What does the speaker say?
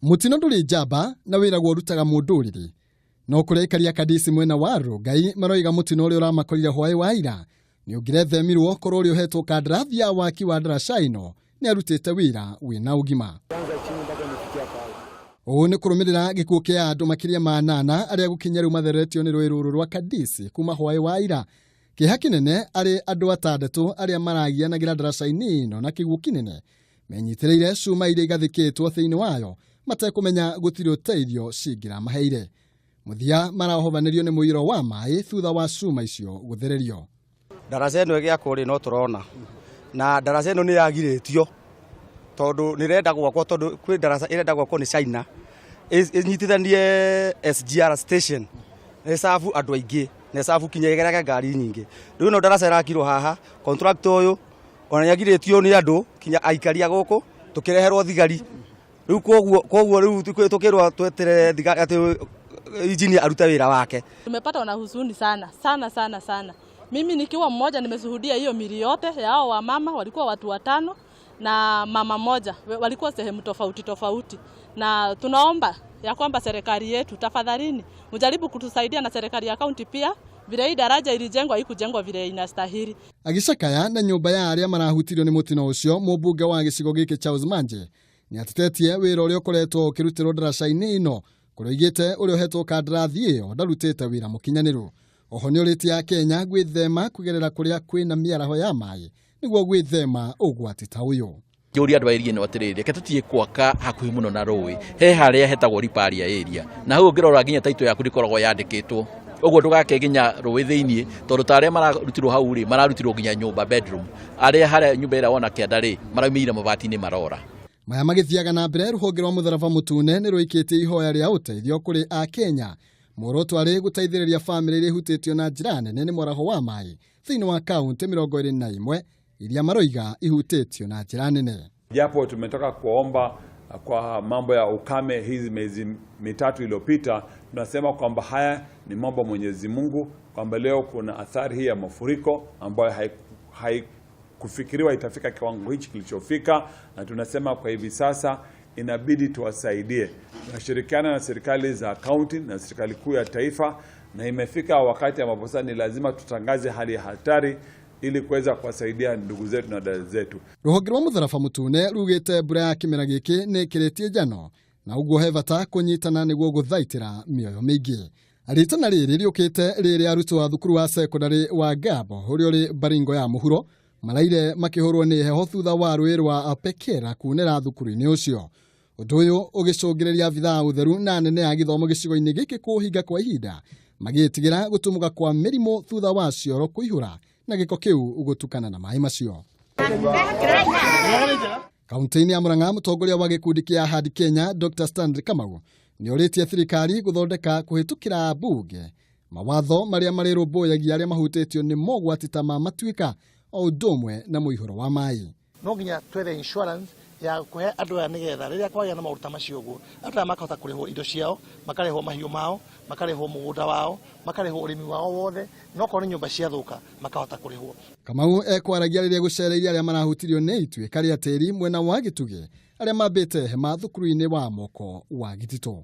Mũtino ndũrĩ njamba na wĩragwo ũrutaga mũndũ ũrĩrĩ. No kũrĩa aikari a Kadisi mwena wa Rongai maroiga mũtino ũrĩa ũramakorire hwaĩ wa ira nĩ ũngĩrethemirwo korwo ũrĩa ũhetwo kandarathi ya waki wa ndaraca ĩno nĩ arutĩte wĩra wĩna ũgima. Ũũ nĩ kũrũmĩrĩra gĩkuũ kĩa andũ makĩria ma anana arĩa gũkinya rĩu matheretio nĩ rũĩ rũrũ rwa Kadisi kuma hwaĩ wa ira. Kĩeha kĩnene arĩ andũ atandatũ arĩa maragianagĩra ndaraca-inĩ ĩno na kĩguũ kĩnene menyitĩrĩire cuma iria igathĩkĩtwo thĩinĩ wayo matekũmenya gũtirĩ ũteithio cingĩramaheire. Mũthia marahobanĩrio nĩ mũiyũro wa maĩ thutha wa cuma icio gũthererio. Ndaraca ĩno ĩgĩakwo rĩ no tũrona na ndaraca ĩno nĩ yagirĩtio tondũ nĩ ĩrenda gwakwo tondũ kwĩ ndaraca ĩrenda gwakwo nĩ China ĩnyitithanie SGR station na ĩcabu andũ aingĩ na ĩcabu kinya ĩgerage ngari nyingĩ. Rĩu ĩno ndaraca ĩrakirwo haha contractor ũyũ ona nĩ agirĩtio nĩ andũ kinya aikari a gũkũ tũkĩreherwo thigari rĩu koguo rĩu tũkĩrwo twetere thigari atĩ engineer arute wĩra wake. Tumepatwa na huzuni sana sana sana sana. Mimi nikiwa mmoja nimeshuhudia hiyo mili yote ya hao wamama, walikuwa watu watano na mama moja, walikuwa sehemu tofauti tofauti, na tunaomba ya kwamba serikali yetu tafadhalini mjaribu kutusaidia na serikali ya kaunti pia, vile hii daraja ilijengwa haikujengwa vile inastahili. Agĩcakaya na nyũmba ya arĩa marahutirio nĩ mũtino ũcio, mũmbunge wa gĩcigo gĩkĩ Charles Manje nĩ atetetie wĩra ũrĩa ũkoretwo ũkĩrutĩrwo ndaraca-inĩ ĩno kũrĩa oigĩte ũrĩa ũhetwo kandarathi ĩyo ndarutĩte wĩra mũkinyanĩru. Oho nĩ ũrĩtie Akenya gwĩthema kũgerera kũrĩa kwĩna mĩaraho ya maĩ nĩguo gwĩthema ũgwati ta ũyũ. Njũria andũ a area ĩno atĩrĩrĩ, reke tũtige gwaka hakuhĩ mũno na rũĩ. He harĩa hetagwo Riparia area na hau ũngĩrora nginya title yaku ndĩkoragwo yandĩkĩtwo ũguo ndũgake nginya rũĩ thĩiniĩ tondũ ta arĩa mararutirwo hau rĩ mararutirwo nginya nyũmba bedroom arĩa harĩa nyũmba ĩrĩa wona kĩanda rĩ maraumĩire mabati-inĩ marora. Maya magĩthiaga na mbere, rũhonge rwa mũtharaba mũtune nĩ rũikĩtie ihoya rĩa ũteithio kũrĩ Akenya. Muoroto arĩ gũteithĩrĩria bamĩrĩ iria ihutĩtio na njĩra nene nĩ mwaraho wa maĩ thĩinĩ wa kaunti 21 iria maroiga ihutĩtio na njĩra nene. Japo tumetoka kuomba kwa mambo ya ukame hizi miezi mitatu iliyopita, tunasema kwamba haya ni mambo Mwenyezi Mungu, kwamba leo kuna athari hii ya mafuriko ambayo haikufikiriwa itafika kiwango hichi kilichofika, na tunasema kwa hivi sasa inabidi tuwasaidie. Tunashirikiana na serikali za kaunti na serikali kuu ya taifa, na imefika wakati ambapo sasa ni lazima tutangaze hali ya hatari ili kuweza kuwasaidia ndugu zetu na dada zetu. Rũhonge rwa mũtharaba mũtune rugĩte mbura ya kĩmera gĩkĩ nĩ ĩkĩrĩtie njano na ũguo he bata kũnyitana nĩguo gũthaitĩra mĩoyo mĩingĩ. Rĩtana rĩrĩ rĩũkĩte rĩrĩa arutwo a thukuru wa sekondarĩ wa Ngabo ũrĩa ũrĩ Baringo ya mũhuro maraire makĩhũrwo nĩ heho thutha wa rũĩ rwa Pekera kunĩra thukuru-inĩ ũcio. Ũndũ ũyũ ũgĩcũngĩrĩria abithaa a ũtheru na anene a gĩthomo gĩcigo-inĩ gĩkĩ kũhinga kwa ihinda magĩtigĩra gũtumũka kwa mĩrimũ thutha wa cioro kũihũra na gĩko kĩu gũtukana na maĩ macio. Kaunti-inĩ ya Murang'a, mũtongoria wa gĩkundi kĩa Ahadi Kenya Dr. Stanley Kamau nĩ orĩtie thirikari gũthondeka kũhĩtũkĩra mbunge mawatho marĩa marĩrũmbũyagia arĩa mahutĩtio nĩ mogwati ta ma matuĩka o ũndũ ũmwe na mũihũro wa maĩ. No nginya twethe insurance ya kuhe andũ aya nĩgetha rĩrĩa kwagĩa na maũndũ ta macio ũguo andũ aya makahota kũrĩhwo indo ciao, makarĩhwo mahiũ mao, makarĩhwo mũgũnda wao, makarĩhwo ũrĩmi wao wothe, na okorwo nĩ nyũmba ciathũka makahota kũrĩhwo. Kamau ekwaragia rĩrĩa gũcereire arĩa marahutirio nĩ ituĩka rĩa tĩri mwena wa Gĩtugĩ arĩa mambĩte hema thukuru-inĩ wa moko wa Gĩtitũ.